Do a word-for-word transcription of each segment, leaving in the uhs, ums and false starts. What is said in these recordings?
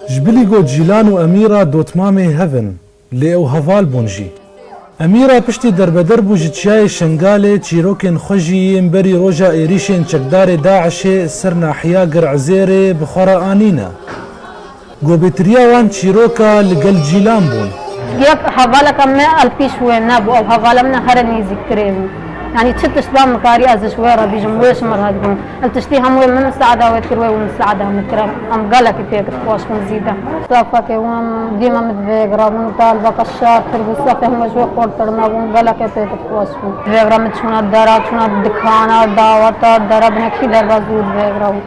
Ji bilî ku Cîlan û Emîra dotmamê hev in, lê ew heval bûn jî. Emîra piştî derbeder bû ji Çiyayê Şengalê çîrokên xwe jî yên berî roja êrîşên çekdarê DAIŞ'ê ser nahiya Gir'izêrê bi xwe re anîne. Ku bêtiriya wan çîroka li gel Cîlan bûn. Yek hevaleke me li pîş wê nebû, ew hevala min here nêzîktirê bû. Yanî çi tişt ba min karî ez ji wê re bîjim, wê ji min re dibûn. Em tiştî hemû wê min misaada wê dikir, wê wî misaada min dikir. Em gelekî pêk dixweş bûn zîde. Safekê wan dîma min divêgirabûn, talbeke şer tir bû, safê hemû ji wê xurtir nebûn, gelekê pêk dixweş bûn. Divêgira min çûna dera, çûna dikana, daweta dera, binekî derbas bû divêgirabûn.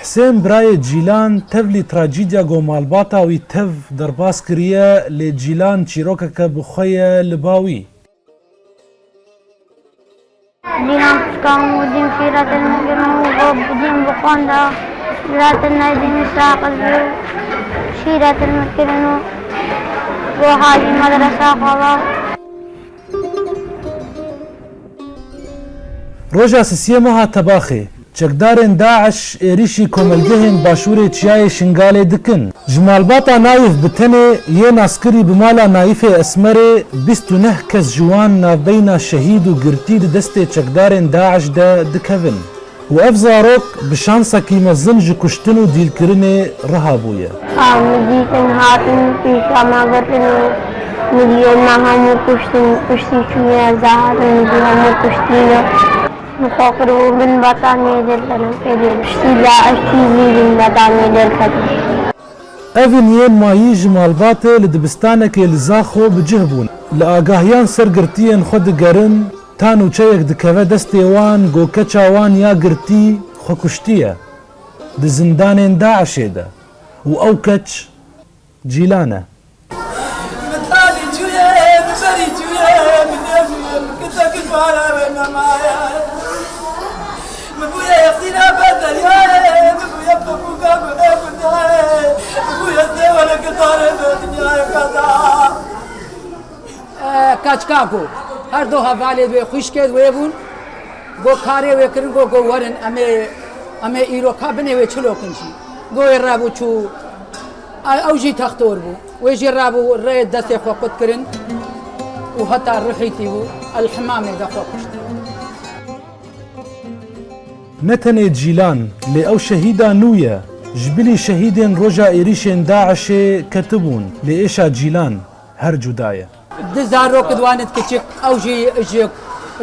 Hisên birayê Cîlan tevlî trajîdya ku malbata wî tev derbas kiriye, lê Cîlan çîrokeke bi xwe ye li ba wî. Cîlan pişka hemû dîn şîretil min kirin û got dîn bi xwenda şîretil ney dîn saqiz bû, şîretil min kirin û got hacî medresa xwe ve. Roja sisiyê meha Tebaxê, çekdarên DAIŞ êrîşî komelgehên başûrê Çiyayê Şingalê dikin. Ji malbata Nayif bi tenê yê naskirî bi mala Nayifê Esmerê bîst û neh kes ji wan navbeyna şehîd û girtî di destê çekdarên DAIŞ de dikevin. Û ev zarok bi şansekî mezin ji kuştin û dîlkirinê riha bûye. Ew min dîtin hatin pêşa me girtin û min dî me hemû kuştin, piştî çûyê ez hatim min dî hemû kuştîne. Min xwe kiribû bin betaniyê dêr kenim pê dê piştî DAIŞ tî zî bin betaniyê dêr ketim. Ev in yên mayî ji malbatê li dibistanekê li Zaxo bi cih bûn. Li agahiyan ser girtiyên xwe digerin, ta nûçeyek dikeve destê wan, ku keça wan ya girtî xwekuştî ye. Di zindanên DAIŞ'ê de. Û ew keç Cîlan e. Min talî çûye, min berî çûye, min nêçûye, min kitekî para wê nemaye. Min bûye yexsîna ber deryayê, min bûye pepûka gulê gundayê, min bûye sêweleke tarê me dinyayê keda. E, keçika ku her du hevalê wê xwişkê wê bûn, go karê wê kirin, go, go werin, em ê, em ê îro ka binê wê çilo kin jî. Go wê rebû çû, e, ew jî textor bû. Wê jî rabû rê destê xwe qut kirin û heta ruhî tî bû, el himamê de xwe kuşt. Ne tenê Cîlan, lê ew şehîda nû ye. Ji bilî şehîdên roja êrîşên DAIŞ'ê ketibûn, lê êşa Cîlan her cuda ye. Di zarok di wan di kiçik, ew jî ji,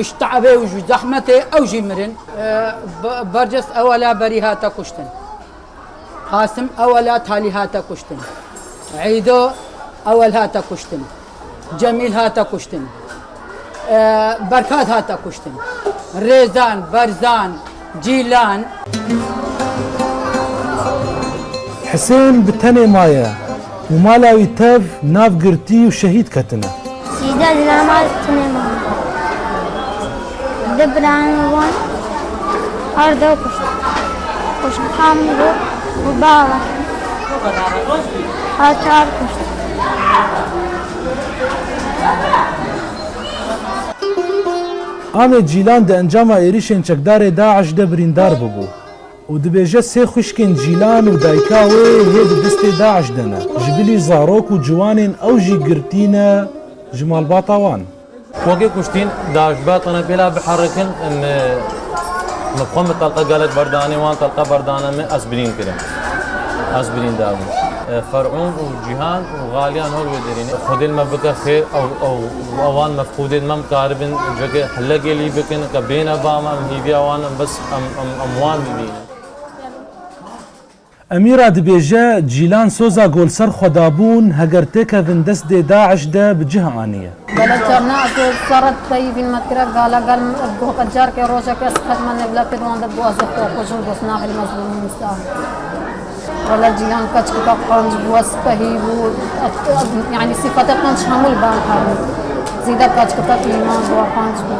ji te'bê û ji zehmetê ew jî mirin. E, Be-, Berces ewela berî hate kuştin. Qasim ewela talî hate kuştin. Îdo ewel hate kuştin. Cemîl hate kuştin. E, Berkat hate kuştin. Rêzan, Berzan, Cîlan. Hisên bi tenê maye û mala wî tev nav girtî û şehîd ketine. Sîde dilema tenê maye. Du birayên wan her du kuşt. Kuşt Hamîd û bava. Her çar kuşt. Amê Cîlan di encama êrîşên çekdarê DAIŞ de birîndar bûbû û dibêje sê xwişkên Cîlan û dayika wê yê di destê DAIŞ de ne. Ji bilî zarok û ciwanên ew jî girtî ne ji malbata wan. Wekî kuştîn, DAIŞ betene pêla biherikin, em, me xwe me telqe gelek berdane, wan telqe berdane me, ez birîn kirim. Ez birîn dabim. E, Ferûn û Cîhan û Xaliyan hol wê derîne. Xwedê me bike xêr, ew, ew, ewan mefqûdên me karibin, ceke hillekê lî bikin, ke bêne ba me, em hîviya wan in, bes em, em, em wan bibînin. Emîra dibêje, Cîlan soza ku li ser xwe dabûn, heger têkevin destê DAIŞ de bi cih aniye. Gele carna ez ê serret peyivîn me dikire, gala gel goka carkê rojekê ez qedme nêvlekê wan de bû ez ê xwe kujim, bes nahil mezlûm nisa. Gele Cîlan keçkika qanc bû, ez pehî bû, yanî sîfetê qanc hemû li ber hebû. Zîde keçkika îman bû, qanc bû.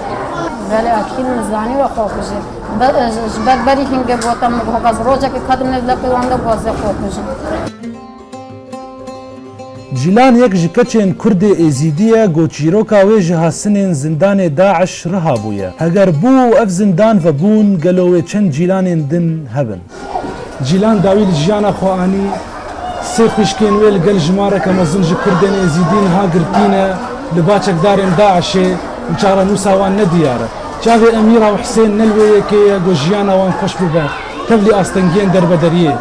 Gele ekîd min zanî we xwe kujê. Be-, ji ber berî hingê gote min, goka ez rojekê kedim nêvlekê wan de, goze xwe kujim. Cîlan yek ji keçên Kurdê Êzîdî ye, ku çîroka wê ji hasinên zindanê DAIŞ riha bûye. Heger bû û ev zindan vebûn, gelo wê çend cîlanên din hebin? Cîlan dawî li jiyana xwe anî. Sê xwişkên wê li gel jimareke mezin ji Kurdên Êzîdî niha girtî ne li ba çekdarên DAIŞê û çarenûsa wan ne diyar e. Çavê Emîra û Hisên ne li wê yekê ye ku jiyana wan xweş bibe, tevlî astengiyên derbederiyê.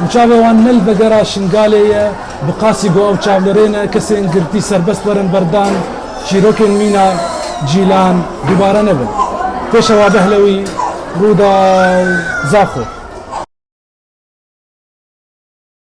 Û çavê wan ne li vegera Şingalê ye, bi qasî ku ew çavlirê ne, kesên girtî serbest werin berdan, çîrokên mîna Cîlan dubare nebin. Pêşewa Behlewî, Rûdaw, Zaxo.